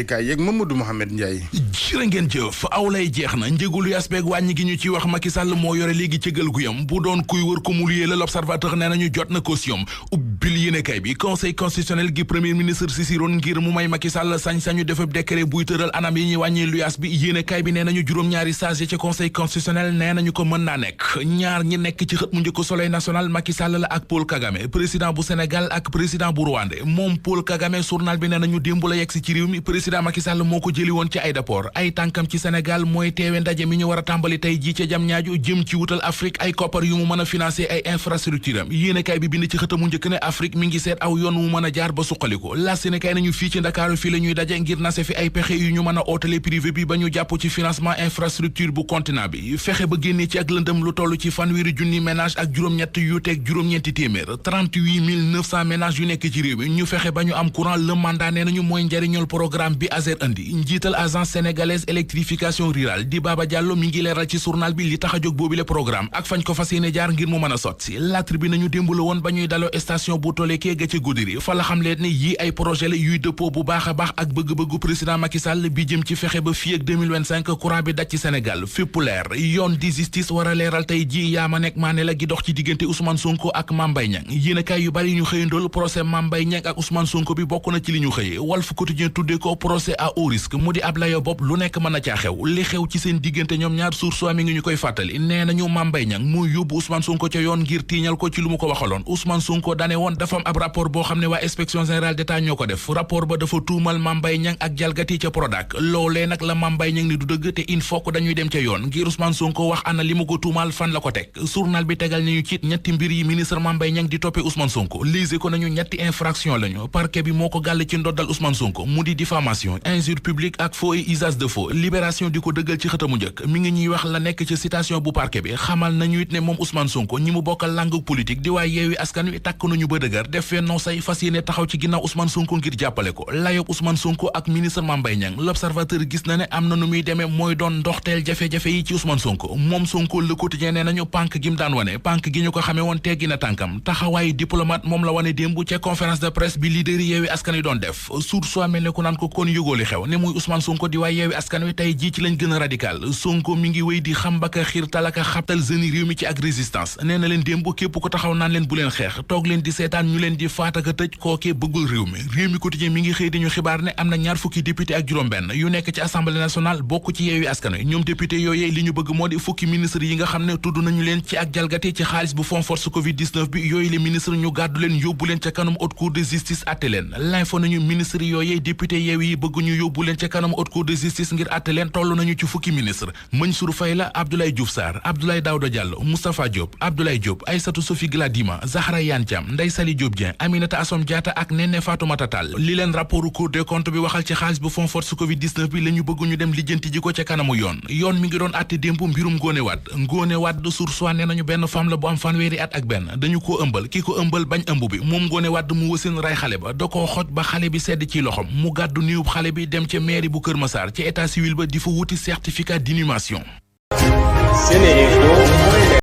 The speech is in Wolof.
yéenekaay yeeg Mamadou Mohamed Ndiaye. jërë ngeen jëf aw lay jeex na njëgulu yaas beeg wàññi gi ñu ci wax Macky Sall moo yore léegi cëgal gu yam bu doon kuy wër ko mu liyee la l'Observateur nee nañu jot na caution ubbil yéenekaay bi conseil constitutionnel gi premier ministre sisiroon ngir mu may Macky Sall sañ-sañu defab décret buy tëral anam yi ñuy wàññi lu yaas bi yéenekaay bi nee nañu juróom-ñaari sage ci conseil constitutionnel nee nañu ko mën naa nekk ñaar ñi nekk ci xët mu njëkk Soleil national Macky Sall la ak Paul Kagame président bu Sénégal ak président bu Rwanda moom Paul Kagame journal bi nee nañu démb la yegsi ci réew mi président Macky Sall moo ko jëli woon ci aéroport ay tànkam ci Sénégal mooy teewe ndaje mi ñu war a tàmbali tey jii ca jam ñaaju jëm ci wutal Afrique ay koppar yu mu mën a financer ay infrastructure am yéenekaay bi bind ci xëtamu njëkk ne Afrique mi ngi seet aw yoon wu mën a jaar ba suqaliko la Sénégal nañu fii ci Ndakaaru fii la ñuy daje ngir nase fi ay pexe yu ñu mën a ootale privé bi ba ñu jàpp ci financement infrastructure bu continent bi fexe ba génnee ci ak lëndëm lu toll ci fanweeri junni ménage ak juróom-ñett yu teg juróom-ñeenti téeméer 38 900 ménages yu nekk ci réew mi ñu fexe ba ñu am courant le mandat nee nañu mooy njariñol programme bi ASER andi njiital agence sénégalaise électrification rurale di Baba Diallo mi ngi leeral ci journal bi li tax a jóg boobile programme ak fañ ko fas yéene jaar ngir mu mën a sotti la tribune nañu démb la woon ba ñuy daloo station bu tolekee ga ca Goudiri fa la xam leen ne yii ay projet la yuy dëppoo bu baax a baax ak bëgg-bëggu président Macky Sall bi jëm ci fexe ba fii ak 2025 courant bi daj ci Sénégal fépp leer yoon di justice war a leeral tey ji yaama nekk maa ne la gi dox ci diggante Ousmane Sonko ak Mame Mbaye Niang yéenekaay yu bari ñu xëyandool procès Mame Mbaye Niang ak Ousmane Sonko bi bokk na ci li ñu xëye Walf Quotidien tuddee ko procès à haut risque mu di ab layo bopp lu nekk mën na caa xew li xew ci seen diggante ñoom ñaar source mi ngi ñu koy fàttali nee nañu Mame Mbaye Niang moo yóbbu Ousmane Sonko ca yoon ngir tiiñal ko ci lu mu ko waxaloon Ousmane Sonko dane woon dafa am ab rapport boo xam ne waa inspection générale d'État ñoo ko def rapport ba dafa tuumal Mame Mbaye Niang ak jalgati ca Prodac loolee nag la Mame Mbaye Niang ni du dëgg te il faut que dañuy dem ca yoon ngir Ousmane Sonko wax ana li mu ko tuumal fan la ko teg journal bi tegal nañu ci ñetti mbir yi ministre Mame Mbaye Niang di toppee Ousmane Sonko lise ko nañu ñetti infraction lañu parquet bi moo ko gàll ci ndoddal Ousmane Sonko mu di diffamation injure publique ak faux et usage de faux libération di ko dëggal ci xëtamu njëkk mi ngi ñuy wax la nekk ci citation bu parquet bi xamal nañu it ne moom Ousmane Sonko ñi mu bokkal langue politique di waay Yewwi Askan Wi takk nañu ba dëgër def fee non say fas yéene taxaw ci ginnaaw Ousmane Sonko ngir jàppale ko layob Ousmane Sonko ak ministre Mame Mbaye Niang l'Observateur gis na ne am na nu muy demee mooy doon ndoxteel jafe-jafe yi ci Ousmane Sonko moom Sonko Le Quotidien nee nañu pànk gi mu daan wane pànk gi ñu ko xamee woon teggi na tànkam taxawaayu diplomate moom la wane démb ca conférence de presse bi leader yi Yewwi Askan Wi doon def source soo mel ne ku naan ko kon yëgooli xew ne muy Ousmane Sonko di waay Yewwi Askan Wi tey jii ci lañ gën a radical Sonko mi ngi wéy di xambaka xiirtal ak xabtal jeunes réew mi ci ak résistance nee na leen démb képp ko taxaw naan leen bu leen xeex toog leen di seetaan ñu leen di faat ak a tëj kookee bëggul réew mi quotidien mi ngi xëy di ñu xibaar ne am na ñaar fukki député ak juróom-benn yu nekk ci assemblée nationale bokk ci Yewwi Askan Wi ñoom député yooyee li ñu bëgg moo di fukki ministre yi nga xam ne tudd nañu leen ci ak jalgati ci xaalis bu fond force covid 19 bi yooyu les ministre ñu gàddu leen yóbbu leen ca kanam haute cour de justice atte leen l'info nañu ministre yooyee député Yewwi yi bëgg ñu yóbbu leen ca kanam haute cour de justice ngir atte leen toll nañu ci fukki ministre Mansour Faye la Abdoulaye Diouf Sarr Abdoulaye Daouda Diallo Moustapha Diop Abdoulaye Diop Aïssatou Sophie Gladima Zahra Iyane Thiam Ndeye Saly Diop Dieng Aminata Assome Diatta ak Néné Fatoumata Tall li leen rapportu Cour des comptes bi waxal ci xaalis bu fond force covid 19 bi la ñu bëgg ñu dem lijjanti ji ko ca kanamu yoon mi ngi doon àtte démb mbirum Ngone Wade Source A nee nañu benn femme la bu am fanweeri at ak benn dañu ko ëmbal ki ko ëmbal bañ ëmb bi moom Ngone Wade mu wëseen ray xale ba da koo xoj ba xale bi sedd ci loxom mu gàddu niwub xale bi dem ca mairie bu Kër Massar ci état civil ba di fa wuti certificat d'inhumation.